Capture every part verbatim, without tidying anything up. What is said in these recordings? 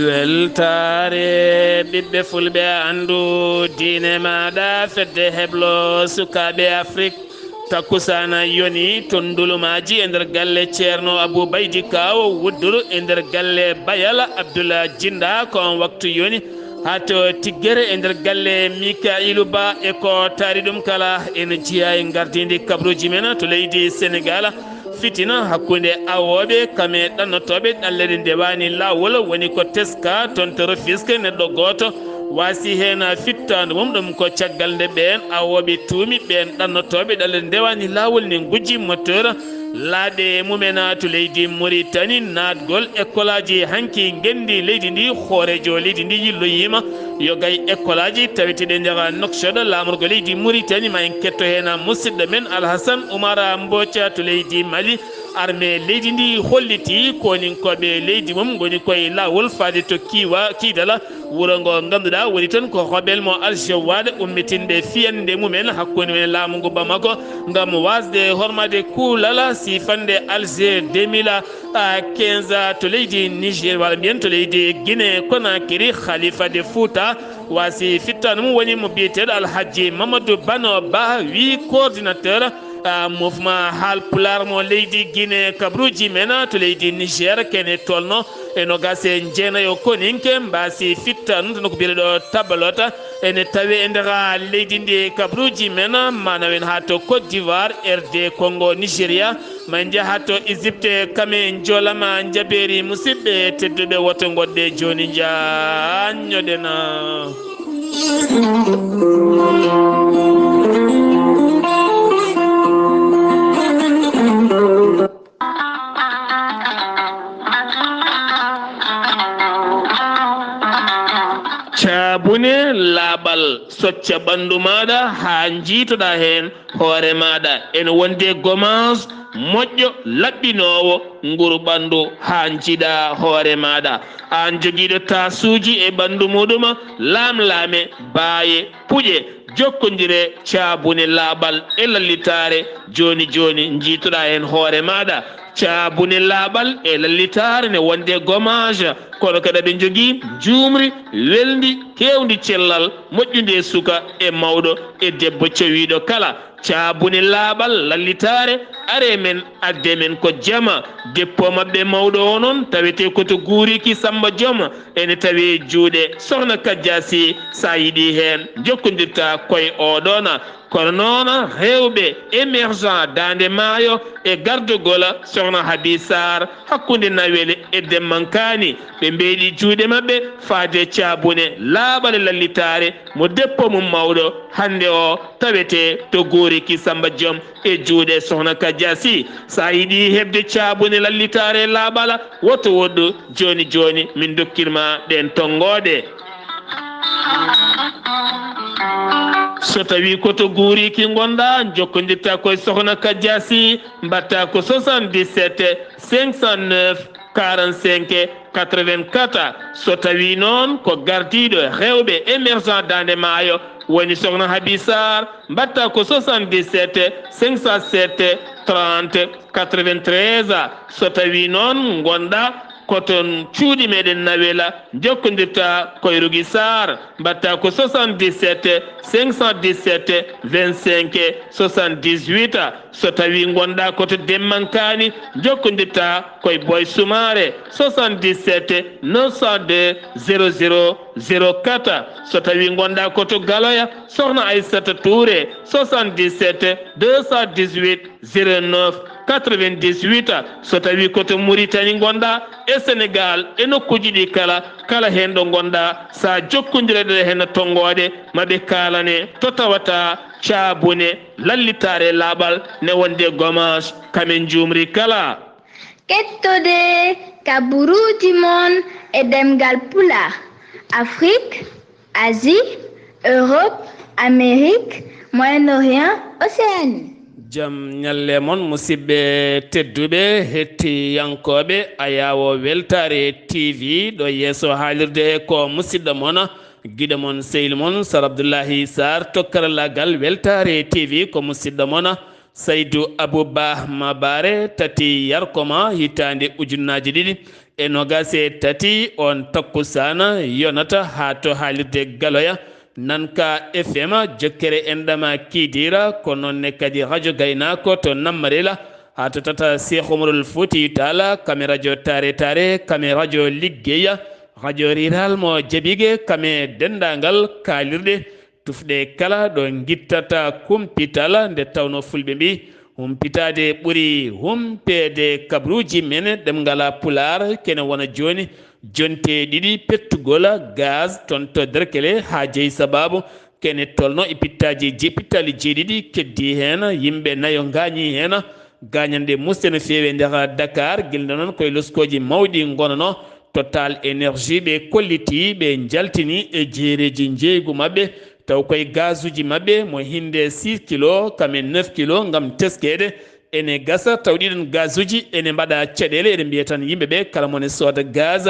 Weltaare ɓiɓɓe fulɓe, anndu diine maaɗa, fedde heblo sukaaɓe Afrik. Takkusaana yoni toon Ndulumaaji e nder galle Ceerno Abuu Baydi Kaaw Wudduru, e nder galle Bayal Abdullah Jinda, ko on waktu yoni. Haa to Tiggere e nder galle Mikailu Ba e ko taari ɗum kala, ene jeyaa e ngardiindi kabaruuji men to leydi Senegaal. Fitina hakkunde awooɓe kam e ɗannotooɓe ɗalleeji ndewaani laawol woni ko teska toon to Rufisque, neɗɗo gooto waasi heen fittaandu mum. Ɗum ko caggal nde ɓeen awooɓe tuumi ɓeen ɗannotooɓe ɗalleeji ndewaani laawol ne ngujji moteur laaɗe mumen to leydi Mauritanie. Naatgol ekkolaaji hanki ngenndi leydi ndi, hooreejo leydi ndi yilloyiima yo gay ekkolaaji taweteeɗi e nder Nouakchott, laamorgo leydi Mauritanie. Ma en ketto heen musidɗo men Alhassane Oumar Mbodj to leydi Mali. Armée leydi ndi holliti koninkooɓe leydi mum ngoni koye laawol faade to Kiwa, Kidala, wuro ngo ngannduɗaa woni toon ko Rebelle mo Alger waɗa, ummitinɓe fiyannde mumen hakkunde men laamu ngu Bamako ngam waasde hormaade kuulal siifannde Alger deux mille quinze to leydi Niger, walla mbiyen to leydi Guinée Conakry. Khalifa de Fouta waasi fittaandu mum woni mo biyeteeɗo Alhaji Mamadou Bano Ba, wii coordinateur, ah, mouvement Haal Pulaar mo leydi Guinée, kabaruuji men to leydi Niger, kene tolno e noogaas e jeenayo koninke mbaasi fittaandu to nokku biyeteeɗo Tabalota. Ene tawi e nder leydi ndi kabaruuji men, ma nawen haa to Côte d'Ivoire, R D Congo, Nigeria, ma en njaha to Égypte, kame njoolama njabeeri. Musidɓe tedduɓe, woto ngoɗɗe jooni njaanñoɗen. Caabune laaɓal, socca ɓanndu maaɗa haa njiitoɗaa heen hoore maaɗa. Ene wonde gommage moƴƴo laɓɓinoowo nguru ɓanndu haa njiiɗaa hoore maaɗa. Aan jogiiɗo taasuuji e ɓanndu muɗum, laamlaame, baaye, puƴe, jokkondire caabune laaɓal e lallitaare. Jooni jooni njiitoɗaa heen hoore maaɗa. Caabune laaɓal e lallitaare ne wonde gommage, kono kadi aɗa jogii njuumri welndi, keewndi cellal, moƴƴundi e suka e mawɗo e debbo cowiiɗo kala. Caabune laaɓal lallitaare, aree men, addee men ko jama. Dépôt maɓɓe mawɗo o noon tawetee ko to Guuriki Samba Joom, ene tawi e juuɗe Sohna Kajja Sy. So a yiɗii heen, jokkondirtaa koye oɗoon. Kono noon, heewɓe émergent Daande Maayo e gardagol Sohna Habi Sarr hakkunde Nawel e Demmankaani, ɓe mbeeɗi juuɗe maɓɓe faade caabune laaɓal e lallitaare mo dépôt mum mawɗo hannde o tawetee to Guuriki Samba Joom e juuɗe Sohna Kajja Sy. So a yiɗii heɓde caabune lallitaare laaɓal, woto woɗɗu, jooni jooni min ndokkir ma ɗeen tonngooɗe. So tawii ko to Guuriki ngonɗaa, njokkondirtaa ko e Sohna Kajja Sy, mbaɗtaa ko soixante-dix-sept cinq cent neuf quarante-cinq quatre-vingt-quatre. So tawii noon ko gardiiɗo rewɓe émergent Daande Maayo woni Sohna Habi Sarr, mbaɗtaa ko soixante-dix-sept cinq cent sept trente quatre-vingt-treize. So tawii noon ngonɗaa ko toon cuuɗi meɗen Nawela, njokkondirtaa ko e Rougui Sarr, mbaɗtaa ko soixante-dix-sept cinq cent dix-sept vingt-cinq soixante-dix-huit. So tawii ngonɗaa ko to Demmankaani, njokkondirtaa ko e Boy Soumaré, soixante-dix-sept neuf cent deux zéro zéro zéro quatre. So tawii ngonɗaa ko to Galoya, Sohna Aissata Touré, soixante-dix-sept deux cent dix-huit zéro neuf quatre-vingt-dix-huit. So tawii ko to Mauritanie ngonɗaa, e Sénégal, e nokkuuji ɗi kala, kala heen ɗo ngonɗaa, so a jokkondirii e tonngooɗe, ma ɓe kaalane to tawataa caabune lallitaare laaɓal ne wonde gommage, kam en njuumri kala. Kettode kabaruuji mon e ɗemngal Pulaar, Afrique, Asie, Europe, Amérique, Moyen-Orient, Océanie. Jam ñalle mon, musidɓe tedduɓe, hettiyankooɓe Ayaawo Weltaare T V, ɗo yeeso haalirde he ko musidɗo mon Giɗo mon, sehil mon, Sar Abdullahi Sar, to karallagal Weltaare T V, ko musidɗo mon Saydu Abu Ba Mabare, tati yarkoma hitaande ujunnaji ɗiɗi e nogas e tati, on takkusana yonata haa to haalirde Galoya, Nanka F M, jokkere enɗam Kidira, ko noon ne kadi Radio Gaynako to Nammarela, haa to tata Cheikh Oumarul Fouti Tall, kame radio Tare Tare, kame radio Liggeya, radio rural mo Jabige, kame denndaangal kaalirɗe tufɗe kala ɗo ngittata kumpital, nde tawno fulɓe mbi, humpitaade ɓuri humpeede. Kabruuji men ɗemngal Pulaar kene wona jooni jonte ɗiɗi pettugol gaz toon to Derkele haa jeyi sabaabu kene tolno e pittaaji je-, pittaali jeeɗiɗi keddi heen, yimɓe nayo ngaañi heen. Gaañanɗe muste no feewi e nder Dakar, gila nde noon koye loskooji mawɗi ngonano. Total Énergie ɓe kolliti, ɓe njaltini e jeereeji njeeygu maɓɓe, taw koye gazuji maɓɓe mo hinde six kilo, kame neuf kilo ngam teskeede. Ene gasa taw ɗiɗon gazuji ene mbaɗa caɗeele, eɗen mbiya tan yimɓe ɓe kala mone sooda gaz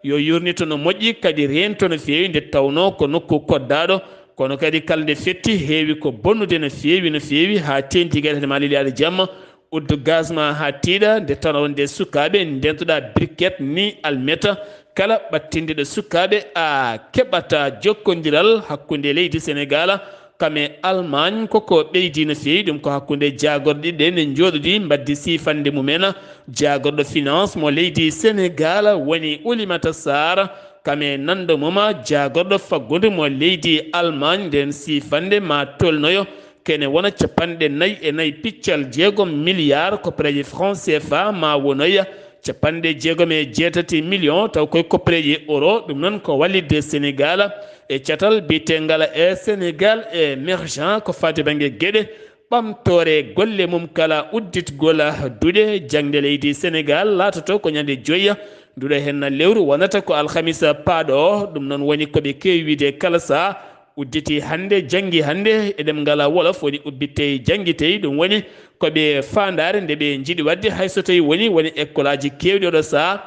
yo yurnito no moƴƴi, kadi reento no feewi nde tawno ko nokku koddaaɗo. Kono kadi kala nde fetti heewi ko bonnude no feewi, no feewi, haa teeŋti kadi hade ma leliyaade jamma. Uddu gaz ma haa tiiɗa, nde tan wonde sukaaɓe ndentoɗa briquet ni almeta, kala ɓattindiɗo sukaaɓe a keɓata jokkondiral hakkunde leydi Senegal kame Allemagne, koko ɓeydi no feewi. Ɗum ko hakkunde jaagorɗe ɗiɗi ɗe ne njooɗodi mbaddi siifande mumen. Jaagorɗo finance mo leydi Senegal woni Oulimata Sarr, kame nanɗo mum jaagorɗo faggudu mo leydi Allemagne. Nden siifande ma tolnoyo kene wona capanɗe nayi e nayi piccal jeegom milliard koppareeje franc C F A, ma wonoya capanɗe jeegom e jeetati million taw koye koppareeje euro. Ɗum noon ko wallitde Senegal e catal biyetengal e Senegal émergent ko faati bannge geɗe ɓamtoore golle mum kala udditgol duɗe jaŋde leydi Senegal laatoto ko ñande joya nduɗo henna lewru wonata ko alhamisa paaɗo o. Ɗum noon woni ko ɓe keewi wiide kala saha. Udditi hannde, janngi hannde, e ɗemngal wolof woni ubbitey janngitey, ɗum woni ko ɓe faandaare nde ɓe njiɗi waɗde, hay so tawi woni, woni ekkolaaji keewɗi oɗo saha.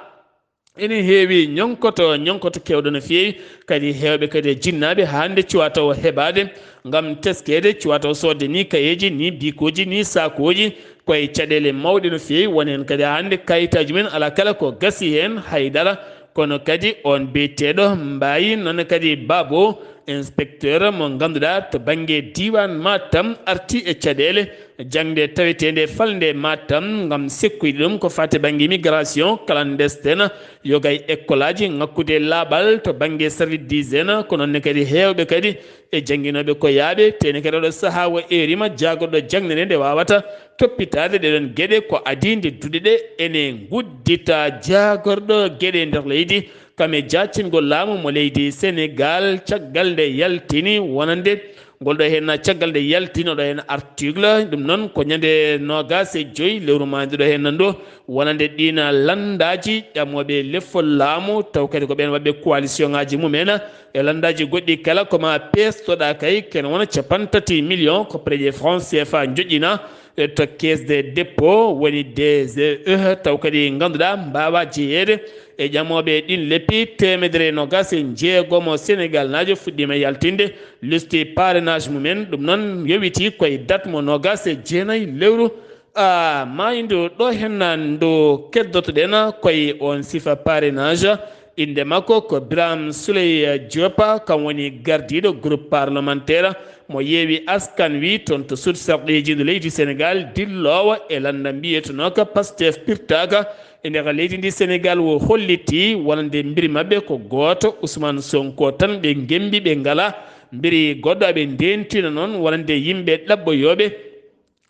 Ene heewi ñonkoto, ñonkoto keewɗo no feewi, kadi heewɓe kadi e jinnaaɓe hannde cuwa taw heɓaade ngam teskeede, cuwa taw soodde ni kayeeji, ni bikooji, ni saakooji, koye caɗeele mawɗe no feewi. Won heen kadi hannde kayitaaji men alaa kala ko gasi heen hay dara. Kono kadi on biyeteeɗo Mbaye, noon kadi Babo, inspecteur mo ngannduɗaa to bannge diiwaan Matam, arti e caɗeele jaŋde taweteende falnde Matam ngam sekkoyde ɗum ko faati bannge migration clandestine, yoga e ekkolaaji, ŋakkude laaɓal to bannge service d'hygiène, ko noon ne kadi heewɓe kadi e jannginooɓe ko yaaɓe, tene kadi oɗo sahaa o eerima jaagorɗo jaŋde nde, nde waawata toppitaade ɗeɗon geɗe ko adii nde duɗe ɗe ene nguddita. Jaagorɗo geɗe nder leydi kam e jaacingol laamu mo leydi Senegal caggal nde yaltini wonande ngol ɗo heen, caggal nde yaltini oɗo heen article, ɗum noon ko ñande noogaas e joy lewru maayndu ɗo heen nanndo wonande ɗiin lanndaaji ƴamooɓe leffol laamu, taw kadi ko ɓeen waɗɓe coalition ŋaaji mumen e lanndaaji goɗɗi kala ko ma peestoɗa kay, kene wona capantati million koppareeje franc C F A njoƴƴina e to caisse de dépôt woni D G E, taw kadi ngannduɗaa mbaawa jeyeede e ƴamooɓe ɗiin leppi. Teemedere e noogaas e njeegomo Senegal naajo fuɗɗiima yaltinde liste parrainage mumen, ɗum noon yowiti koye date mo noogaas e jeenayi lewru a, maayndu ɗo heen ndu keddotoɗen koye on sifa parrainage. Innde makko ko Birame Souleye Diop, kam woni gardiiɗo groupe parlementaire mo Yewwi Askan Wi toon to suudu sarɗiiji ndu leydi Senegal, dilloowo e lannda mbiyetenooka Pastef pirtaaka e nder leydi ndi Senegal. O holliti wonande mbiri maɓɓe ko gooto, Ousmane Sonko tan ɓe ngembi, ɓe ngalaa mbiri goɗɗo. Aɓe ndeentina noon wonande yimɓe ɗaɓɓoyooɓe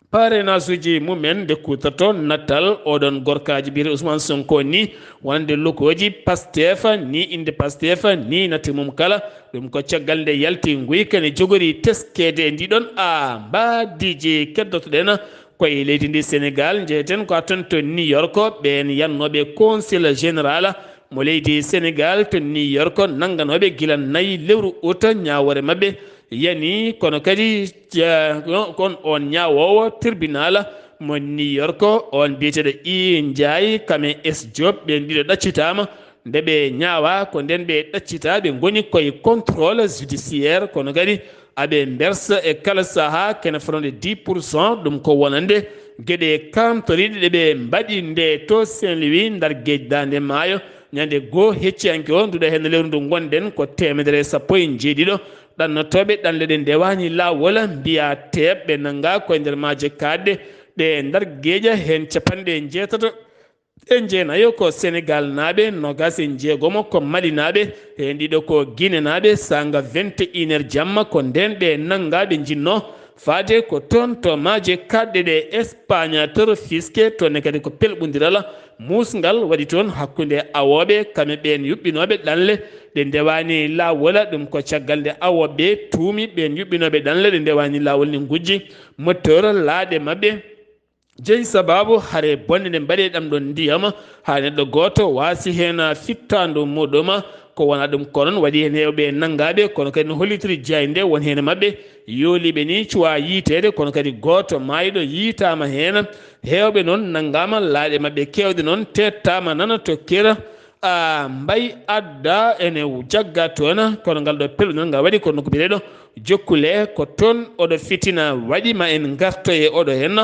parrainage uji mumen nde kuutorto natal oɗon gorkaaji mbiyete Ousmane Sonko ni, wonande logooji Pastef ni, innde Pastef ni, natti mum kala. Ɗum ko caggal nde yalti nguyka ne jogori teskeede e ndiɗon a mbaadiiji keddotoɗen koye leydi ndi Senegal. Njeheten ko haa toon to New York, ɓeen yannooɓe Conseil Général mo leydi Senegal to New York, nannganooɓe gila nayi lewru ut, ñaawoore maɓɓe yani, kono kadi ja-, kon on ñaawoowo tribunal mo New York, on biyeteeɗo I Ndiaye, kam e S Diop, ɓeen ɗiɗo ɗaccitaama. Nde ɓe ñaawa, ko nden ɓe ɗaccita, ɓe ngoni koye contrôle judiciaire, kono kadi aɓe mbersa e kala sahaa kene fotande dix pour cent. Ɗum ko wonande geɗe kamtoriiɗe ɗe ɓe mbaɗi nde to Saint-Louis, Ndar Geej, Daande Maayo, ñande goo hecciyanke o, nduɗa heen lewru ndu ngonɗen, ko teemedere e sappo e jeeɗiɗo ɗannotooɓe ɗanle ɗe ndewaani laawol, mbiyaa teeɓ, ɓe nanngaa koye nder maaje kaaɗɗe ɗe Ndar Geeja, heen capanɗe jeetato e jeenayo ko Senegal naaɓe, noogas e jeegomo ko Mali naaɓe, heen ɗiɗo ko Gine naaɓe. Saanga vingt et une heures jamma, ko ndeen ɓe nanngaa, ɓe njinnoo faade ko toon to maaje kaaɗɗe ɗe Espagne to Rufisque. Toon ne kadi ko pelɓondiral muusngal waɗi toon hakkunde awooɓe, kamɓe ɓeen yuɓɓinooɓe ɗanle ɗe ndewaani laawol. Ɗum ko caggal nde awooɓe ɓe tuumi ɓeen yuɓɓinooɓe ɗanle ɗe ndewaani laawol ne ngujji moteur laaɗe maɓɓe. Jeyi sabaabu hare bonde nde mbaɗe ɗam ɗon ndiyam, haa neɗɗo gooto waasi heen fittaandu muɗum. Ko wona ɗum ko noon waɗi heen heewɓe nanngaaɓe, kono kadi no hollitiri jaaynde, won heen e maɓɓe yooliiɓe ni cuwaa yiiteede, kono kadi gooto maayɗo yiitaama heen. Heewɓe noon nanngaama, laaɗe maɓɓe keewɗe noon teettaama nana to Kira, a, Mbay Adda ene jagga toon. Kono ngal ɗo pelluɗo ngal waɗi ko nokku biyeteeɗo Jokkule, ko toon oɗo fitina waɗi. Ma en ngarto e oɗo heen.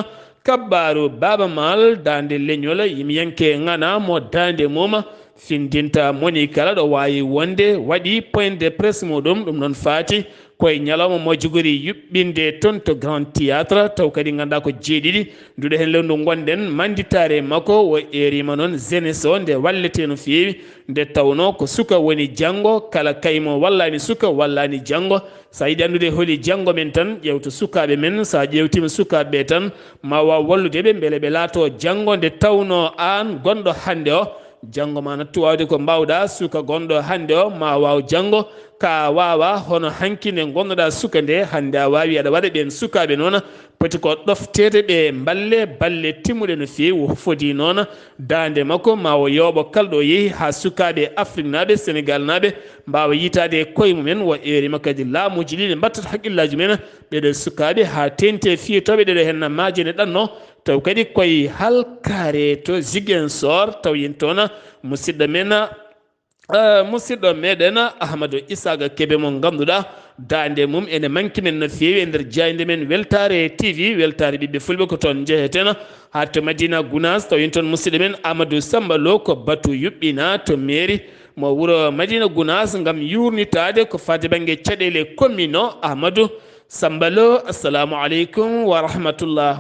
Kabbaaru Baaba Maal, Daande Leñol, yimiyanke ŋana mo daande mum findinta moni kala ɗo waawi wonde, waɗi point de presse muɗum. Ɗum noon faati koye ñalawma mo jogori yuɓɓinde toon to Grand Théâtre, taw kadi ngannduɗaa ko jeeɗiɗi, nduɗo heen lewru ndu ngonɗen, mannditaare makko o eerima noon jeunesse o nde wallete no feewi, nde tawnoo ko suka woni janngo, kala kaymo wallaani suka, wallaani janngo. So a yiɗi anndude holi janngo men tan, ƴeewtu sukaaɓe men. So a ƴeewtiima sukaaɓe ɓe tan, ma waaw wallude ɓe mbele ɓe laatoo janngo. Nde tawnoo aan gonɗo hannde o, janngo ma nattu waawde ko mbaawɗaa. Suka gonɗo hannde o, ma waaw janngo ka waawa, hono hanki nde ngonnoɗaa suka nde, hannde a waawi, aɗa waɗa ɓeen sukaaɓe noon. Poti ko ɗofteede ɓe mballe, balle timmuɗe no feewi. Foti noon daande makko ma o yooɓo kala ɗo yehi, haa sukaaɓe Afriknaaɓe, Senegaalnaaɓe mbaawa yiytaade e koye mumen. O eerima kadi laamuuji ɗi ne mbattata hakkillaaji men, ɓeɗo sukaaɓe haa teeŋti e fiyotooɓe ɗeɗo heen maaje ne ɗanno, taw kadi koye halkaare to Ziguinchor, taw yen toon musidɗo men, eh, musidɗo meɗen Ahmadou Isaaga Kebe mo ngannduɗaa daande mum ene manki men no feewi e nder jaaynde men Weltaare T V, Weltaare ɓiɓɓe fulɓe ko toon njeheten. Haa to Madina Gunaas, taw yen toon musidɗo men Amadou Samba Lo ko batu yuɓɓina to mairie mo wuro Madina Gunaas ngam yuurnitaade ko faati bannge caɗeele commune o. Amadou Samba Lo, assalamu aleykum wa rahmatullah.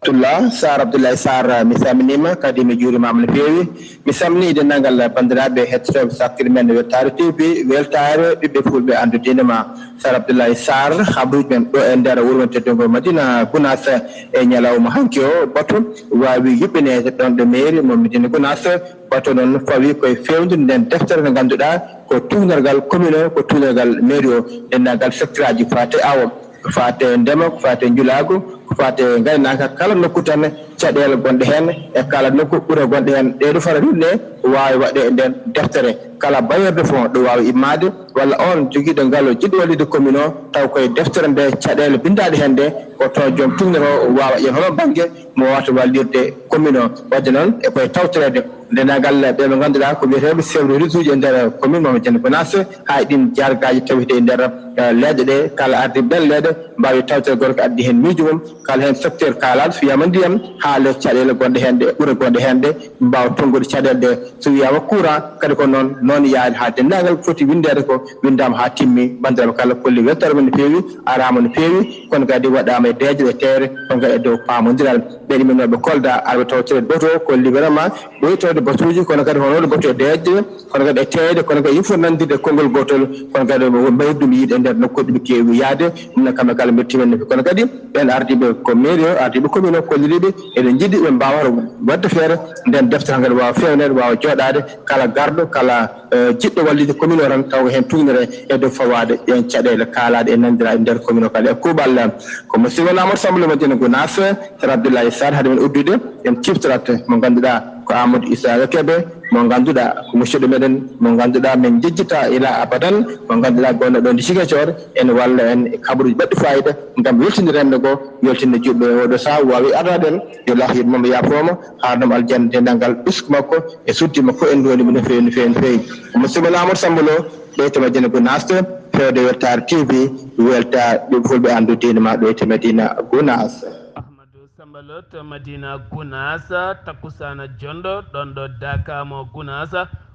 Rahmatullah. Sar Abdoulaye Sar, mi salminiima, kadi mi juurimaama no feewi. Mi salmini denndaangal banndiraaɓe hettotooɓe sakkir men Weltaare T V, Weltaare ɓiɓɓe fulɓe anndude ene ma. Sar Abdoulaye Sar, habruuji men ɗo e nder wuro men teddungo Madina Gunaas e ñalawma hanki o, batu waawi yuɓɓineede ɗoon ɗo mairie mo Madina Gunaas. Batu noon fawi koye feewnude nden deftere nde ngannduɗaa ko tuugnorgal commune o, ko tuugnorgal mairie o, denndaangal secteur aji faate awo, ko faate ndema, ko faate njulaagu, ko faate ngaynaaka, kala nokku tan caɗeele gonɗe heen e kala nokku ɓure gonɗe heen. Ɗee ɗo fara ɗum ne waawi waɗde e nden deftere. Kala bailleur de fonds ɗo waawi immaade, walla oon jogiiɗo ngalu jiɗɗo wallude commune o, taw koye deftere nde caɗeele binndaaɗe heen nde, ko toon joom tuugnoroo waawa ƴeew hono bannge mo waawata wallirde commune o. Waɗde noon e koye tawtoreede denndaangal ɓe ɓe ngannduɗaa ko wiyeteeɓe chef de réseau ji e nder commune mo Madina Gunaas, haa e ɗiin jargaaji tawetee e nder, eh, leeɗe ɗe, kala ardiiɓe ɓeen leeɗe mbaawi tawtoreede gorko addi heen miijo mum, kala heen secteur kaalaaɗo, so wiyaama ndiyam, haa les caɗeele gonɗe heen ɗe, ɓure gonɗe heen ɗe, mbaawa tonngude caɗeele ɗe. So wiyaama courant kadi ko noon, noon yaari haa denndaangal ko foti winndeede ko winndaama haa timmi. Banndiraaɓe kala kolli weltaare men no feewi, araama no feewi, kono kadi waɗaama e deeƴre e teeyre, kono kadi e dow paamondiral. Ɓee ɗiminooɓe Kolda, arɓe tawtoreede batu o, kolli vraiment ɓooytoode batuuji, kono kadi hono batu e deeƴre, kono kadi e teeyde, kono kadi yimɓe fof nanndirde e konngol gootol, kono kadi mbayri ɗum yiide e nder nokkuuji ɗi keewi yaade, ɗum noon kamɓe kala mbeltiima no feewi. Kono kadi ɓeen ardiiɓe ko mairie o, ardiiɓe commune o kolliriiɓe, eɗen njiɗi ɓe mbaawa waɗde feere, nden deftere tan kadi waawa feewneede, waawa jooɗaade, kala garɗo, kala, eh, jiɗɗo wallude commune o tan, taw ko heen tuugnoree e dow fawaade ɗeen caɗeele kaalaaɗe e nanndiraaɗe e nder commune o kala. E kuuɓal, eh, ko musidɗo men Amadou Samba Lo Madina Gunaas, Sar Abdoulaye Sar, hade men uddude, en ciftorat mo ngannduɗaa Amadou Issaka Kebe, mo ngannduɗaa ko musidɗo meɗen, mo ngannduɗaa min njejjita ila abadan, mo ngannduɗaa gonɗo ɗon Ziguinchor, ene walla en e kabaruuji baɗɗi fayida ngam weltinde renndo ngo, weltinde juɓɓe e oɗo sahaa waawi ardaade en, yo Allah yurmo mo, yaafoo mo, haarno mo aljanna, denndaangal ɓesngu makko e suddi makko, en nduwani mo no feewi, no feewi, no feewi. Musidɗo Amadou Samba Lo, ɗo to Madina Gunaas, feewde weltaare T V, welta ɓiɓɓe fulɓe anndu diine ma ɗo to Madina Gunaas. Ahmadou Samba Lo to Madina Gunaas, takkusaana jonɗo ɗon ɗo Daka mo Gunaas,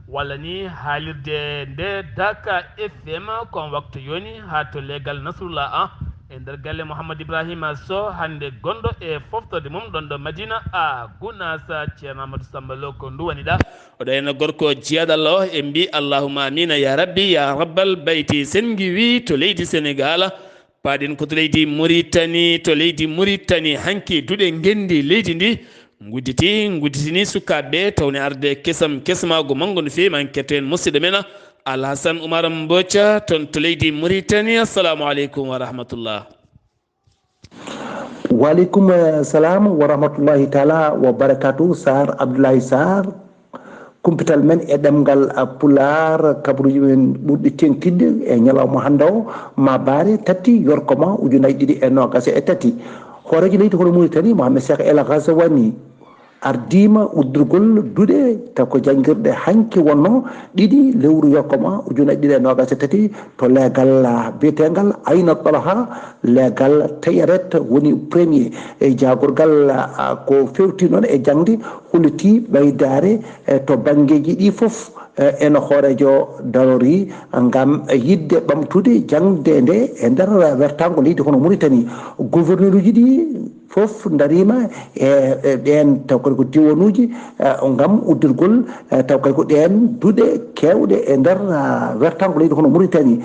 walla ni haalirde nde Daka F M, ko on waktu yoni haa to leegal Nasrullah an e nder galle Mouhammad Ibrahima Sow, hannde gonɗo e foftorde mum ɗon ɗo Madina a Gunaas. Ceerno Amadou Samba Lo, ko nduwaniɗaa? Oɗo henna gorko jiyaaɗo Allah o, en mbi Allahumma amina ya rabbi ya rabbal bayti. Sen ngiwi to leydi Senegal, paaɗen ko to leydi Muritani. To leydi Muritani, hanki duɗe ngenndi leydi ndi ngudditi, ngudditini sukaaɓe, tawne arde kesam, kesmaagu manngu no feewi. Man ketto en musidɗo men Alhasan Umar Mboca toon to leydi Muritani. Assalamu aleykum wa rahmatullah. Waaleykum, eh, salaam wa rahmatullahi taala wa barakatuh. Sarr Abdoulaye Sarr, kumpital men e ɗemngal, eh, Pulaar, kabaruuji men ɓurɗi teeŋtinde e ñalawma hannde o, ma baare tati yorko ma ujunaaji ɗiɗi e noogaas e tati. Hooreejo leydi hono Muritani, Mohamed Cheikh El Ghazouani, ardiima uddurgol duɗe, taw ko janngirɗe hanki wonnoo, ɗiɗi lewru yorko ma ujunaaji ɗiɗi e noogaas e tati, to leegal, ah, biyeteengal Ayna Talha, leegal Tayeret woni premier e jaagorgal, ah, ko feewti noon e jaŋde, hollitii ɓeydaare, eh, to banngeeji ɗi fof, eh, ene hooreejo darori ngam yiɗde ɓamtude jaŋde nde e nder wertaango leydi hono Muritani. Gouverneuruuji ɗi fof ndariima e, e ɓeen taw kadi ko diwanuuji, eh, ngam uddirgol, eh, taw kadi ko ɗeen duɗe keewɗe e nder, ah, wertaango leydi hono Muritani.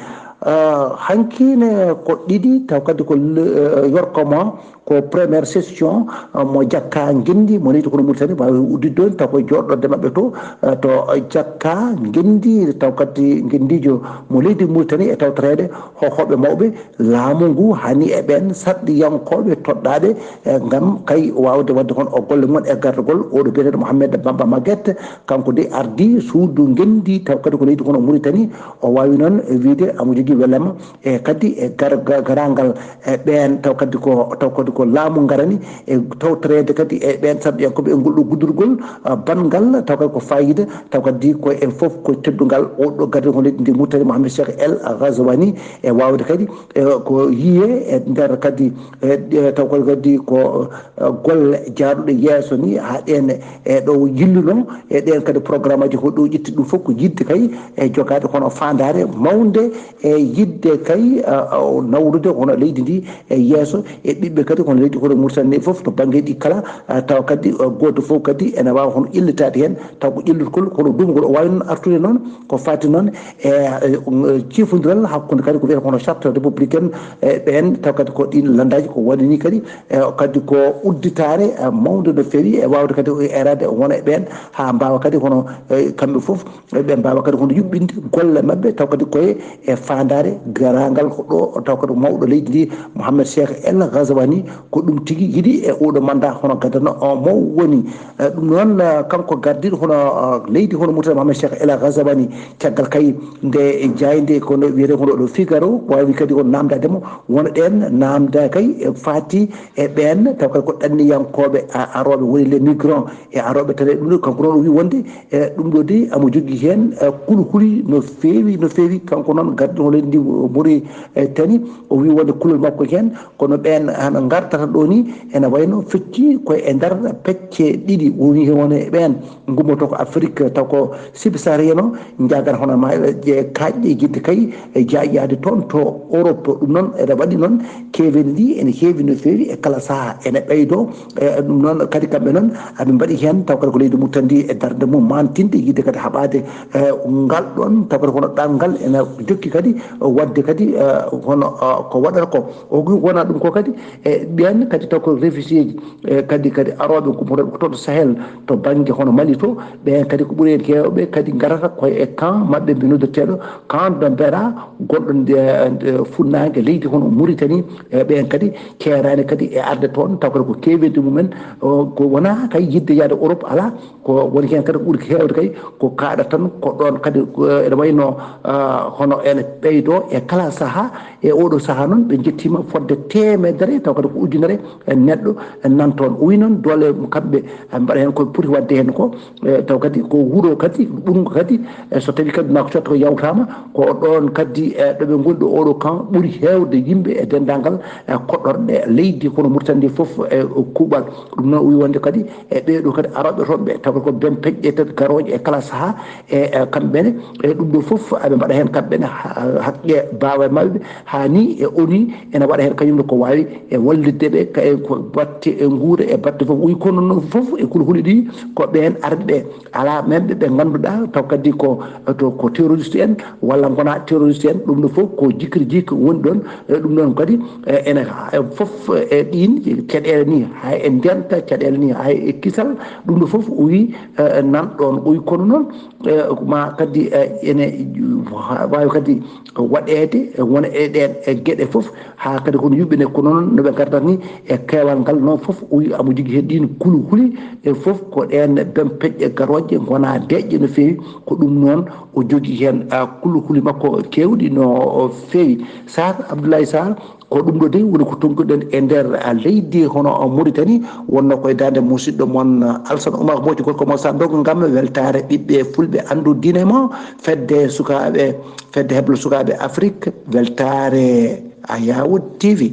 Ah, hanki ne ko ɗiɗi taw kadi ko le-, eh, yorko ma ko première session, ah, mo jakka ngenndi mo leydi hono Muritani waawi udditde ɗoon taw ko jooɗorde maɓɓe to, ah, to jakka ngenndi taw kadi ngenndiijo mo leydi Muritani e tawtoreede hoohooɓe mawɓe laamu ngu, hani e ɓeen sarɗiyankooɓe toɗɗaaɓe, eh, ngam kay waawde waɗde kon o golle mum e gardagol oɗo biyeteeɗo Mohamed Bamba Maguette, kanko de ardii suudu ngenndi taw kadi ko leydi kono Muritani, o waawi noon wiyde amo jogii welema e kadi e gar-, ga-, garaangal e ɓeen taw kadi ko, taw kadi ko laamu ngarani e tawtoreede kadi e ɓeen sarɗiyankooɓe e ngol ɗo guddurgol, ah, banngal taw kadi ko faayiida, taw kadi ko e fof ko teddungal oɗo gardiiɗo leydi ndi Muritani Mohamed Cheikh El Ghazouani e waawde kadi e ko yiyee e nder kadi e, e taw kadi, kadi ko, eh, golle jaaduɗe yeeso ni haa ɗeen e ɗo yilluno e ɗeen kadi programmeaji ko ɗo ƴetti ɗum fof ko yiɗde kay e jogaade kono faandaare mawnde e yiɗde kay, eh, o nawrude hono leydi ndi e yeeso e ɓiɓɓe kadi hono leydi hono Mauritanie fof to bannge ɗi kala, eh, taw kadi, eh, gooto fof kadi ene waawa hono ƴellitaade heen taw ko ƴellitgol kono duumgol o waawi noon artude noon ko faati noon e, e, e ciifondiral hakkunde kadi ko wiyata kono charte républicaine e ɓeen taw kadi ko ɗiin lanndaaji ko waɗi ni kadi e kadi ko udditaare, eh, mawnde no feewi e waawde kadi o eeraade wona e ɓeen haa mbaawa kadi hono, eh, kamɓe fof, eh, ɓe mbaawa kadi hono yuɓɓinde golle maɓɓe taw kadi koye e faandaare garaangal ko ɗo taw kadi mawɗo leydi ndi Mohamed Cheikh El Ghazouani ko ɗum tigi yiɗi e oɗo mandat hono gadano o mo woni. Eh, ɗum noon, eh, kanko gardiiɗo hono, eh, leydi hono Mauritanie Mohamed Cheikh El Ghazouani caggal kay nde jaaynde kono wiyetee kono ɗo Figaro waawi kadi on naamndaade mo wona ɗeen naamnda kay e faati e ɓeen taw kadi ko ɗanniyankooɓe a-, arooɓe woni les migrants e arooɓe tan e ɗum ɗo kanko noon o wii wonde e ɗum ɗo de amo jogii heen, eh, kulhuli no feewi, no feewi. Kanko noon gardiiɗo hono leydi ndi Mauritanie o wii wonde kulol makko heen kono ɓeen hano ngartata ɗo ni ene wayno fecci ko e nder pecce ɗiɗi woni heen woni e ɓeen ngummoto ko Afrique taw ko subsaharienne o, njaagata hono ma-, je kaaƴɗe yiɗde kay e jaaƴaade toon to Europe. Ɗum noon ene waɗi noon keeweendi ndi ene heewi no feewi e kala sahaa ene ɓeydo. E ɗum noon kadi kamɓe noon aɓe mbaɗi heen taw kadi ko leydi Mauritanie ndi e darnde mum mantinde yiɗde kadi haɓaade, e, ngal ɗoon taw kadi kono ɗanngal ene jokki kadi Waɗde kadi, eh, hono, eh, ko waɗata ko, o wi wona ɗum ko kadi, e ɓiyan kadi taw ko réfugiéji, e kadi, kadi arooɓe gumotooɓe ko toon to Sahel, to bannge hono Mali to, ɓeen kadi ko ɓuri heen heewɓe kadi ngarata ko e camp maɓɓe mbi noddirteeɗo camp de Beera, gonɗo nde, nde funnaange leydi hono Mauritanie, e ɓeen kadi keeraani kadi e arde toon, taw kadi ko keewirde mumen, o, ko wonaa kay yiɗde yahde Europe alaa, ko woni heen kadi ko ɓuri heewde kay ko kaaɗa tan ko ɗoon kadi, eh, ene wayno, ah, hono ene ɓeydo e kala saha. E oɗo saha noon ɓe jettima fodde teemedere taw kadi ko ujunere e neɗɗo nan toon. O wi noon doole kamɓe, eh, mbaɗa heen ko poti waɗde heen ko, eh, taw kadi ko wuro kadi ɓurngo kadi, eh, so tawi kadi ma ko cotta ko yawtama ko ɗoon kadi, eh, ɗo ɓe ngoni ɗo oɗo kan ɓuri heewde yimɓe e denndaangal, eh, koɗɗorɗe leydi kono Mauritanie ndi fof e kuuɓal. Ɗum noon o wi wonde kadi e ɓee ɗoo kadi arooɓe toon ɓe, tawa ko ben peƴƴe tan garooje e kala sahaa, e, e kamɓe ne, e ɗum ɗoo fof aɓe mbaɗa heen kamɓe ne ha-, haqqe baawe maɓɓe, haa ni e O N U ene waɗa heen kañum ne ko waawi e wallitde ɓe, ka e ko batte e nguura e batte fof. Wi kono noon fof e kulhuli ɗi ko ɓeen arɓe ɓe, alaa men ɓe ɓe ngannduɗaa taw kadi ko, to, ko terroriste en walla ngonaa terroriste en, ɗum ɗoo fof ko jikri jik woni ɗoon. E ɗum ɗoon kadi, e, ene, e fof, e, ɗiin caɗeele ni, hay e ndenta caɗeele ni, hay e kisal, ɗum ɗo fof o wi, e, nan ɗoon. O wi kono noon, e, ma kadi, e, ene waawi kadi waɗeede, e, wona e ɗeen, e, geɗe fof, haa kadi kono yuɓɓine, kono noon no ɓe ngardata ni, e keewal ngal noon fof, o wi amo jogii heen ɗiin kulhuli, e fof ko ɗeen ben peƴƴe garooje, ngonaa deƴƴe no feewi, ko ɗum noon o jogii heen, a, kulhuli makko keewɗi no feewi. Sarr, Abdoulaye Sarr, ko ɗum ɗo dey woni ko tonkuɗen e nder, a, leydi hono, a, Mauritanie, wonno koye daande musidɗo mon, a, Alsan Oumar Mbodj, gorko mo Sandogo, ngam weltaare ɓiɓɓe fulɓe anndu diine mo, fedde sukaaɓe, fedde heblo sukaaɓe Afrique, weltaare a Yaawud T V.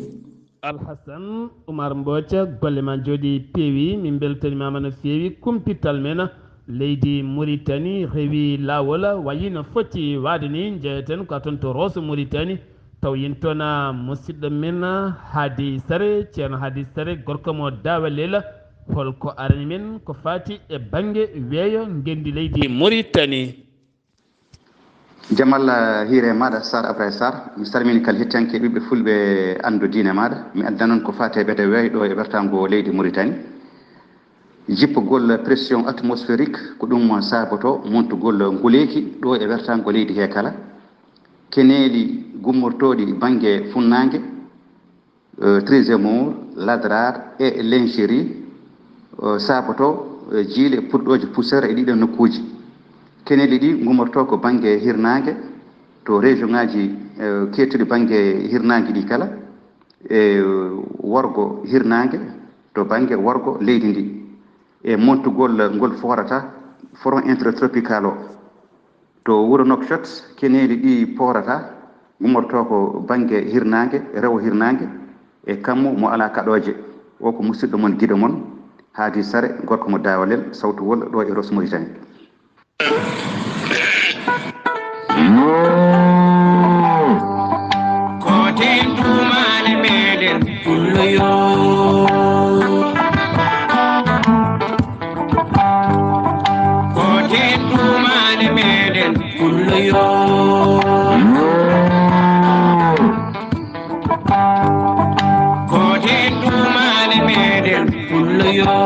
Alhasan Oumar Mbodj, golle ma njooɗi peewi, min mbeltanimaama no feewi, kumpital men, leydi Mauritanie rewi laawol, wayi no foti waade ni, njeyeten ko toon to Rosso Mauritanie, taw yen toon, a, musidɗo men, a, Hadi Sare, Ceerno Hadi Sare, gorko mo Daawalel, holko arani men ko faati e bannge weeyo ngenndi leydi Mauritanie? Jamal, a, hiire maaɗa, Sarr Abdoulaye Sarr. Mi salmini kala hettiyanke ɓiɓɓe fulɓe anndu diine maaɗa. Mi adda noon ko faati e ɓeɗe weeyo ɗo e wertaango leydi Mauritanie. Jippogol pression atmosphérique ko ɗum saboto montugol nguleeki ɗo e wertaango leydi he kala. Keneeli gummortooɗi bannge funnaange, eh, Trisemur, Ladrar e Lingerie, eh, saboto, eh, jiile purɗooje poussière e ɗiɗo nokkuuji. Keneeli ɗi gummorto ko bannge hirnaange to région ŋaaji, eh, keettuɗi bannge hirnaange ɗi kala, e worgo hirnaange to bannge worgo leydi ndi. E montugol ngol foorata, front intertropical o. To wuro Nouakchott, keneeli ɗi poorata, gummorto ko bannge hirnaange, rewo hirnaange, e kammu mo alaa kaɗooje. O ko musidɗo mon, giɗo mon, Haadi Sare, gorko mo Daawalel, sawtuwol ɗo e Rosso Mauritanie. Koten tumale meɗen pullo yo. Koten tumale meɗen pullo yo. Koten tumale meɗen pullo yo.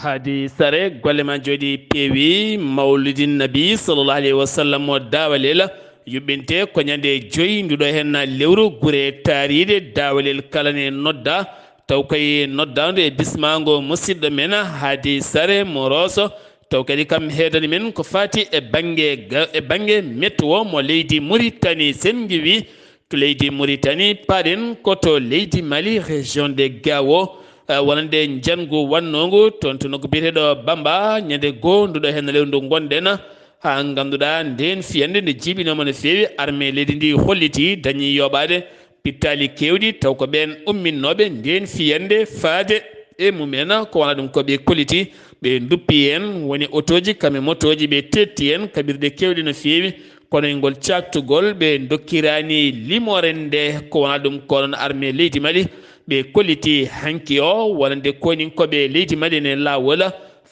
Haadi Sare, golle ma njooɗi peewi. Mawlidin Nabi sallallahu alayhi wa sallam o Daawalel, yuɓɓinte ko ñande joyi nduɗo hen lewru, gure taariɗe Daawalel kala ne nodda, taw koye noddaandu e bismaango musidɗo men Haadi Sare mo Rosso, taw kadi kam heedani men ko faati e bannge ga-, e bannge météo mo leydi Mauritanie. Sen ngiwi leydi Mauritanie, paaɗen ko to leydi Mali, région de Gao, eh, wonande njanngu wannongu toon to nokku biyeteeɗo Bamba, ñande goo nduɗo heen lewru ndu ngonɗen, haa ngannduɗaa ndeen fiyannde nde jiiɓinooma no feewi, armée leydi ndi holliti dañi yooɓaade pittaali keewɗi, taw ko ɓeen umminnooɓe ndeen fiyannde faade e mumen, ko wona ɗum ko ɓe kolliti, ɓe nduppi heen, woni otooji kam e motooji, ɓe teetti heen kaɓirɗe keewɗe no feewi, kono e ngol caaktugol, ɓe ndokkiraani limoore nde, ko wona ɗum ko noon armée leydi Mali, ɓe kolliti hanki o, wonande koninkooɓe leydi Mali ne laawol,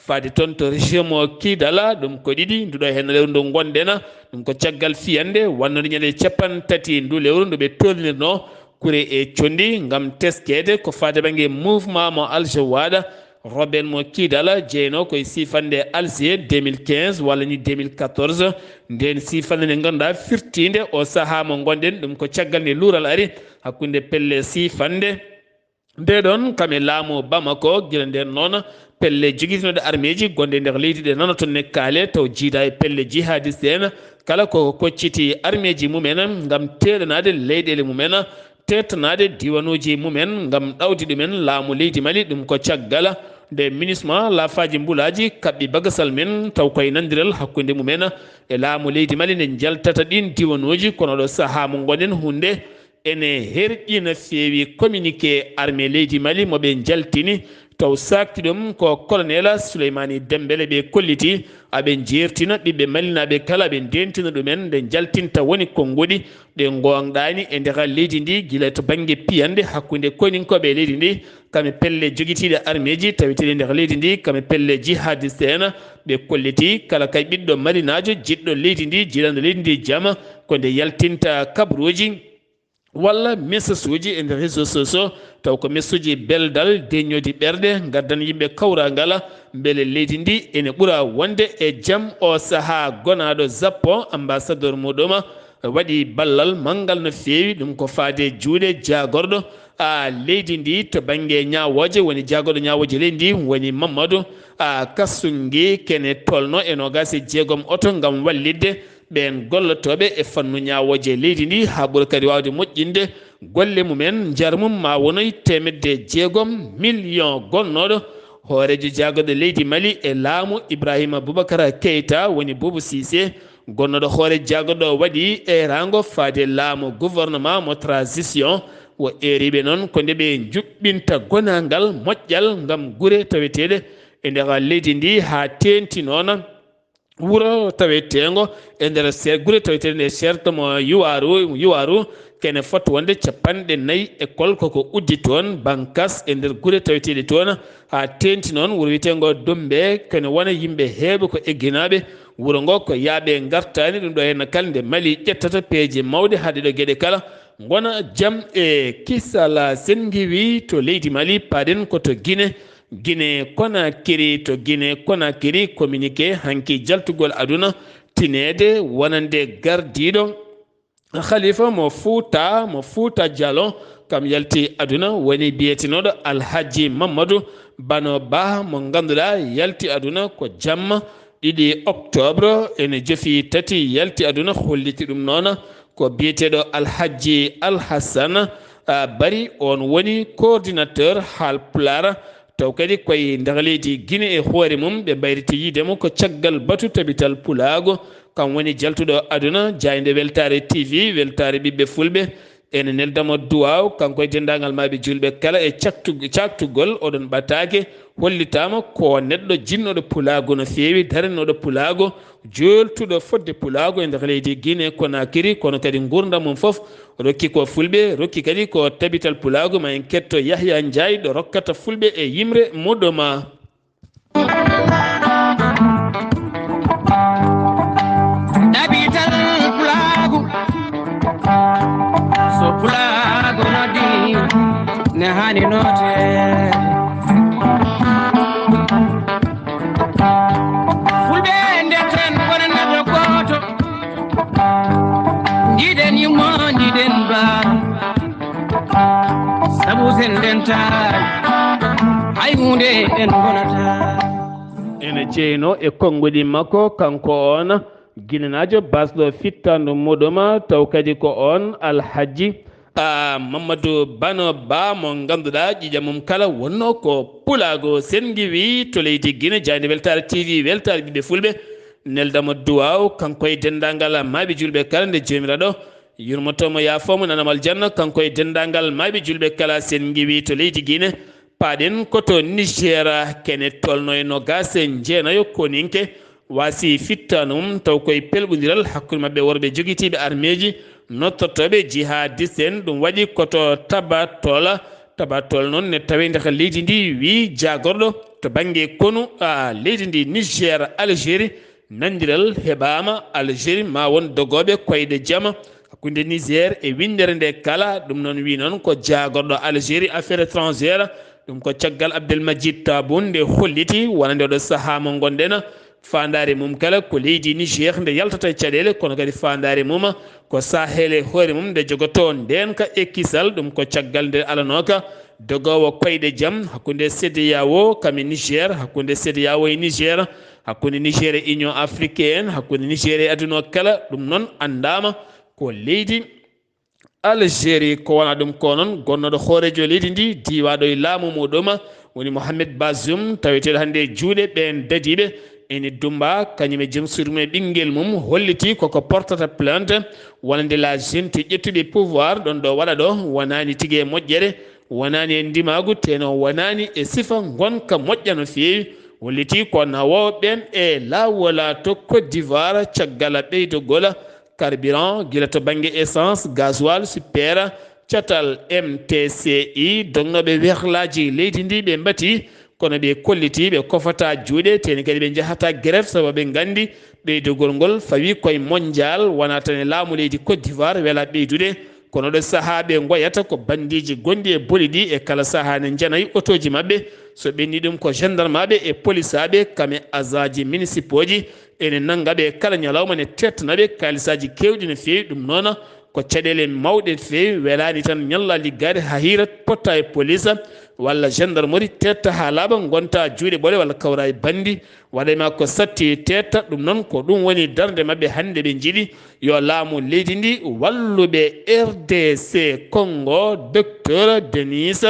faade toon to région mo Kidala. Ɗum ko ɗiɗi, nduɗo heen lewru ndu ngonɗen, ɗum ko caggal fiyannde wonnde ñande capanɗe tati ndu lewru ndu ɓe tolnirno kure e conndi ngam teskeede ko faade bannge mouvement mo Alger waɗa, rebelle mo Kidala, jeyno koye sifannde Alger deux mille quinze walla ni deux mille quatorze. Ndeen sifannde nde ngannduɗaa firtiinde o sahaa mo ngonɗen, ɗum ko caggal nde luural ari hakkunde pelle sifannde. Nde ɗon kam e laamu Bamako, gila nden noon pelle jogitinooɗe armeeji gonɗe nder leydi ɗe nana toon ne kaale, taw jiida e pelle jihadiste en, kala ko kocciti armeeji mumen ngam teeɗanaade leyɗeele mumen, teeɗtanaade diiwanuuji mumen ngam ɗawdi ɗumen laamu leydi Mali. Ɗum ko caggal nde MINUSMA laafaaji mbulaaji kaɓɓi bagasal men, taw koye nanndiral hakkunde mumen e laamu leydi Mali nde njaltata ɗiin diiwanuuji. Kono ɗo sahaa mo ngonɗen huunde ene herƴi no feewi communiqué armée leydi Mali mo ɓe njaltini, taw saakti ɗum ko colonel Souleymani Dembélé ɓe kolliti. Aɓe njeertina ɓiɓɓe malinaaɓe kala, aɓe ndentina ɗumen nde njaltinta woni konnguɗi ɗe ngoongɗaani e nder leydi ndi, gila to bannge piyannde hakkunde koninkooɓe e leydi ndi, kam e pelle jogitiiɗe armeeji taweteeɗe nder leydi ndi, kam e pelle jihadiste en. Ɓe kolliti kala kay ɓiɗɗo malinaajo jiɗɗo leydi ndi, jiɗanɗo leydi ndi jam, ko nde yaltinta kabaruuji walla message uji e nder réseaux sociaux, taw ko message uji beldal, deññoodi ɓerɗe, ngaddan yimɓe kawrangal, mbele leydi ndi ene ɓura wonde e jam. O sahaa gonaaɗo Japon, ambassadeur muɗum, waɗi ballal manngal no feewi, ɗum ko faade juuɗe jaagorɗo, a, leydi ndi to bannge ñaawooje, woni jaagorɗo ñaawooje leydi ndi, woni Mamadou, a, Kasungi, kene tolno e noogaas e jeegom oto ngam wallitde ɓeen gollotooɓe e fannu ñaawooje leydi ndi, haa ɓura kadi waawde moƴƴinde golle mumen. Njar mum ma wonoy teemedde jeegom million gonnooɗo hooreejo jaagorɗo leydi Mali e laamu, Ibrahima Boubacar Keita, woni Boubou Cissé, gonnooɗo hoore jaagorɗo waɗi eeraango faade laamu gouvernement mo transition. Wo eeriiɓe noon ko nde ɓe njuɓɓinta gonaangal moƴƴal ngam gure taweteeɗe e nder leydi ndi, haa teeŋti noon wuro taweteengo e nder se-, gure taweteeɗe nde serto mo Yuwaru, Yuwaru, kene foti wonde capanɗe nayi e kolko ko uddi toon, bankas e nder gure taweteeɗe toon, haa teeŋti noon wuro wiyeteengo Dumbe, kene wona yimɓe heewɓe ko egginaaɓe. Wuro ngo ko yaaɓe ngartaani, ɗum ɗo heen kala nde Mali ƴettata peeje mawɗe haa ɗeɗo geɗe kala ngona jam e kisala. Sen ngiwi to leydi Mali, paaɗen ko to Gine, Gine Konakiri, to Gine Konakiri, communiqué hanki jaltugol aduna tineede wonande gardiiɗo khalifa mo Fuuta, mo Fuuta Jalo, kam yalti aduna, woni biyetenooɗo Alhaji Mamadou Bano Ba, mo ngannduɗaa yalti aduna ko jamma ɗiɗi octobre, ene jofi tati yalti aduna, holliti ɗum noon ko biyeteeɗo Alhaji Alhassan, a, Bari, on woni coordinateur Haalpulaar. Taw kadi koye nder leydi Gine e hoore mum ɓe mbayriti yiide mo ko caggal batu tabital pulaagu. Kam woni jaltuɗo aduna, jaaynde Weltaare T V, Weltaare ɓiɓɓe Fulɓe. Ene neldamo duwaaw, kanko e denndaangal maaɓe juulɓe kala e caktu-, caaktugol oɗon ɓataake. Hollitaama ko neɗɗo jinnooɗo pulaagu no feewi, darannooɗo pulaagu, jooltuɗo fodde pulaagu e nder leydi Gine Konakiri, kono kadi nguurndam mum fof rokki ko Fulɓe, rokki kadi ko tabital pulaagu. Ma en ketto Yahya Njaay ɗo rokkata Fulɓe e yimre muɗum. Ɗaɓital pulaagu, so pulaagu noddi, ne haani noote. Fulɓe ndeten wona neɗɗo gooto, njiɗen yumma, njiɗen baaba, sabu sen ndentaani, hay huunde en ngonata. Ene jeynoo e konnguɗi makko, kanko on Ginenaajo basɗo fittaandu muɗum, taw kadi ko on Alhaji, a, Mamadou Bano Ba, mo ngannduɗaa ƴiiƴam mum kala wonnoo ko pulaagu. Sen ngiwi to leydi Gine, jaaynde Weltaare T V, Weltaare ɓiɓɓe Fulɓe, neldamo duwaaw, kanko e denndaangal maaɓe juulɓe kala, nde Joomiraaɗo yurmoto mo, yaafo mo, nana mo aljanna, kanko e denndaangal maaɓe juulɓe kala. Sen ngiwi to leydi Gine, paaɗen ko to Niger, kene tolno e noogaas e jeenayo koninke waasi fittaandu mum, taw koye pelɓondiral hakkunde maɓɓe worɓe jogitiiɓe armeeji nottortooɓe jihadiste en. Ɗum waɗi ko to Tabatol. Tabatol noon ne tawee nder leydi ndi, wi jaagorɗo To bannge konu, a, leydi ndi Niger, Algérie, nanndiral heɓaama. Algérie ma won dogooɓe koyɗe jama hakkunde Niger e winndere nde kala. Ɗum noon wi noon ko jaagorɗo Algérie affaire étrangère, ɗum ko caggal Abdelmajid Tabun nde holliti wonande oɗo sahaa mo ngonɗen. Faandaare mum kala ko leydi Niger nde yaltata e caɗeele, kono kadi faandaare mum ko Sahel e hoore mum nde jogotoo ndeenka e kisal. Ɗum ko caggal nde alanooka dogoowo koyɗe jam hakkunde CEDEAO kam e Niger, hakkunde CEDEAO e Niger, hakkunde Niger e Union africaine, hakkunde Niger e aduna o kala. Ɗum noon anndaama ko leydi Algérie. Ko wona ɗum ko noon, gonnooɗo hooreejo leydi ndi, diwaaɗo e laamu muɗum, woni Mohamed Bazoum, taweteeɗo hannde e juuɗe ɓeen dadiiɓe. Ene dumba kañum e joom suudu mum e ɓinngel mum, holliti koko portata plainte wonande la junte ƴettuɓe pouvoir ɗon ɗo waɗa ɗo, wonaani tigi e moƴƴere, wonaani e ndimaagu, teno wonaani e sifa ngonka moƴƴa no feewi. Holliti ko nawooɓe ɓeen e laawol to Côte d'Ivoire caggal ɓeydogol carburant, gila to bannge essence, gasoil, super, catal M T C I, dognooɓe werlaaji leydi ndi ɓe mbati, kono ɓe kolliti ɓe kofata juuɗe, teni kadi ɓe njahata grève, sabu ɓe nganndi ɓeydogol ngol fawi koye mondial, wona tan e laamu leydi Côte d'Ivoire wela ɓeydude, kono ɗo sahaa ɓe ngoyata ko bandiiji gonɗi e boli ɗi, e kala sahaa ne njanay otooji maɓɓe, so ɓenni ɗum ko gendarmaaɓe e polisaaɓe, kam e agentji municipauji, ene nannga ɓe kala ñalawma, ne tettana ɓe kaalisaaji keewɗi no feewi. Ɗum noon ko caɗeele mawɗe feewi, welaani tan ñalla liggaade haa hiira potta e police walla gendarmerie, tetta haa laaɓa, ngonta juuɗe ɓole walla kawra e banndi, waɗa e ma ko satti tetta. Ɗum noon ko ɗum woni darnde maɓɓe hannde, ɓe njiɗi yo laamu leydi ndi wallu ɓe. R D C Congo, Docteur Denis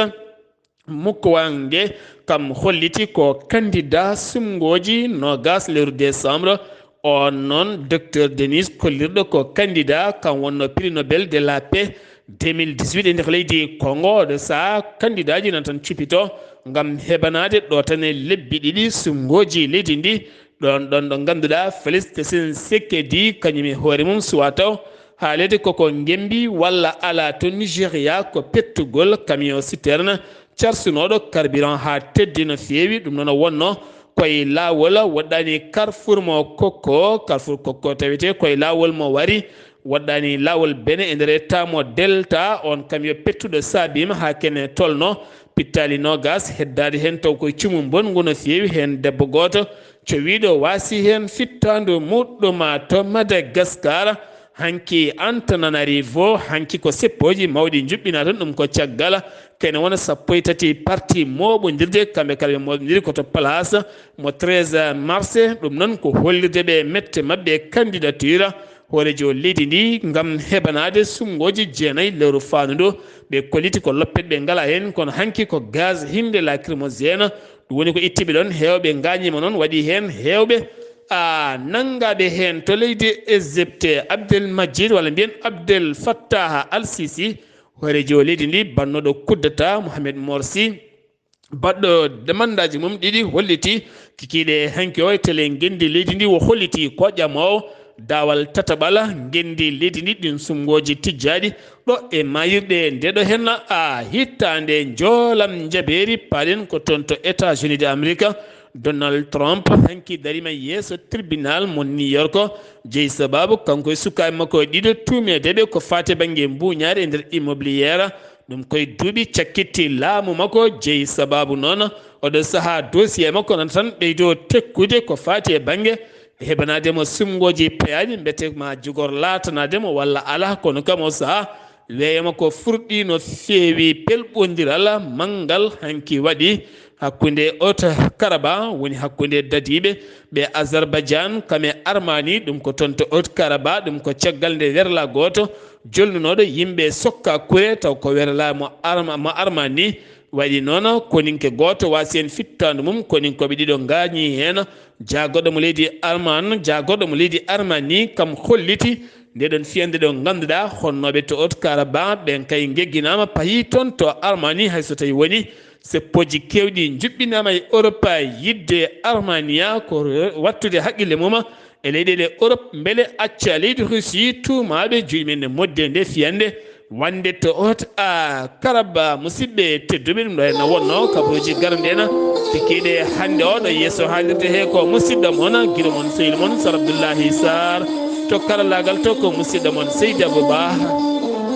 Mukwege kam holliti ko candidat suɓngooji noogas lewru décembre. On noon, Docteur Denis kollirɗo ko candidat, kam wonno prix Nobel de la paix deux mille dix-huit e nder leydi Congo. Oɗo sahaa, candidatji nan tan cupito ngam heɓanaade ɗo tan e lebbi ɗiɗi suɓngooji leydi ndi. Ɗon, ɗon ɗo ngannduɗaa Félix Tshisekedi kañum e hoore mum suwa taw haaleede koko ngembi walla alaa to Nigeria, ko pettugol camion citerne carsunooɗo carburant haa teddi no feewi. Ɗum noon o wonno koye laawol, woɗɗaani carrefour mo Kokko, carrefour Kokko tawetee koye laawol mo wari, woɗɗaani laawol Bene e nder État mo Delta. On camion pettuɗo saabiima haa kene tolno pittaali noogas, heddaade heen taw koye cumu mbonngu no feewi. Heen debbo gooto cowiiɗo waasi heen fittaandu muɗɗum to Madagascar. Hanki Antananarivo, hanki ko seppooji mawɗi njuɓɓinaa toon, ɗum ko caggal kene wona sappo e tati parti mooɓondirde, kamɓe kala ɓe mooɓondiri ko to place mo treize mars. Ɗum noon ko hollirde ɓe mette maɓɓe e candidature hooreejo leydi ndi ngam heɓanaade suɓngooji jeenayi lewru faandudu. Ɓe kolliti ko loppet ɓe ngalaa heen, kono hanki ko gaz hinde lacrymogène. Ɗum woni ko ittiɓe ɗon, heewɓe ngaañiima noon, waɗi heen heewɓe, a, nanngaaɓe heen to leydi Égypte. Abdel Majid, walla mbiyen Abdel Fattah Al Sisi, hooreejo leydi ndi, bannooɗo coup d'État Mohamed Morsi, baɗɗo demandaaji mum ɗiɗi, holliti kikiiɗe hanki o e tele ngenndi leydi ndi, o holliti ko ƴamoowo daawal tataɓal ngenndi leydi ndi, ɗin suɓngooji tijjaaɗi ɗo e maayirɗe nde ɗo henna a hittaande njoolam njabeeri. Paaɗen ko toon to États-Unis de Amerique, Donald Trump hanki dariima yeeso tribunal mo New York, jeyi sabaabu kanko e sukaaɓe makko ɗiɗo tuumeedeɓe ko faati bannge mbuuñaari e nder immobilière. Ɗum koye duuɓi cakkitti laamu makko, jeyi sabaabu noon oɗo sahaa dossier makko nana tan ɓeydo tekkude ko faati e bannge heɓanaade mo suɓngooji payaaɗi, mbete ma jogor laatanaade mo walla alaa, kono kam o sahaa weeyo makko furɗi no feewi. Pelɓondiral manngal hanki waɗi hakkunde Haut-Karabakh, woni hakkunde dadiiɓe ɓe Azerbaïdjan kam e Armani, ɗum ko toon to Haut-Karabakh, ɗum ko caggal nde werla gooto jolnunooɗo yimɓe sokka kure, taw ko werla mo Arma-, mo Armani waɗi noon, koninke gooto waasi heen fittaandu mum, koninkooɓe ɗiɗo ngaañii heen. Jaagorɗo mo leydi Arman, jaagorɗo mo leydi Armani kam holliti nde ɗon fiyannde ɗo ngannduɗaa honnooɓe to Haut-Karabakh ɓen kay ngegginaama, payii toon to Armani, hay so tawii woni seppooji keewɗi njuɓɓinaama e Europe, yiɗde Armania ko wattude haqqille mum e leyɗeele Europe, mbele acca leydi Russie tuumaaɓe juuɗe men e moƴƴere nde fiyannde. Wande to ot a karaba musidɓe tedduɓe, ɗum ɗo henna wonno kabaruji garande ena tikkiɗe hannde oɗo yeeso haalirde he ko musidɗo mon giɗo mon sehil mon sar abdoullahi sar, to karallagal to ko musidɗo mon seydi abouba.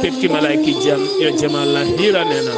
Kepki malaiki jam yo jam allah hiran ena.